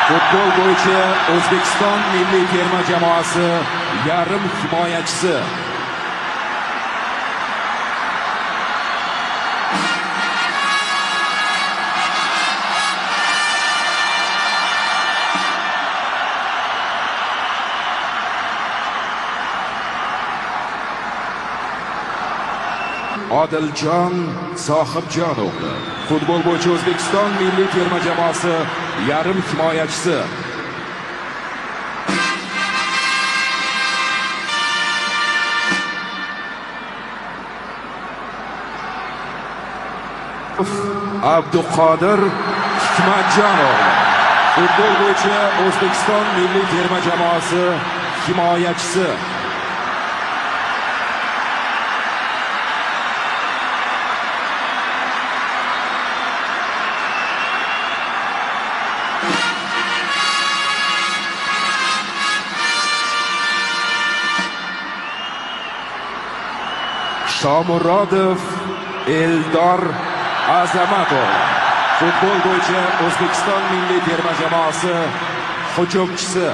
Futbol bo'yicha O'zbekiston milliy terma jamoasi yarim himoyachisi. Odiljon Sohibjon o'g'li. Futbol bo'yicha O'zbekiston milliy terma jamoasi yarim himoyachisi. Abduqodir Hikmatjon o'g'li. Futbol bo'yicha O'zbekiston milliy terma jamoasi himoyachisi. Shomurodov Eldor Azamat o'g'li. Futbol bo'yicha O'zbekiston milliy terma jamoasi hujumchisi.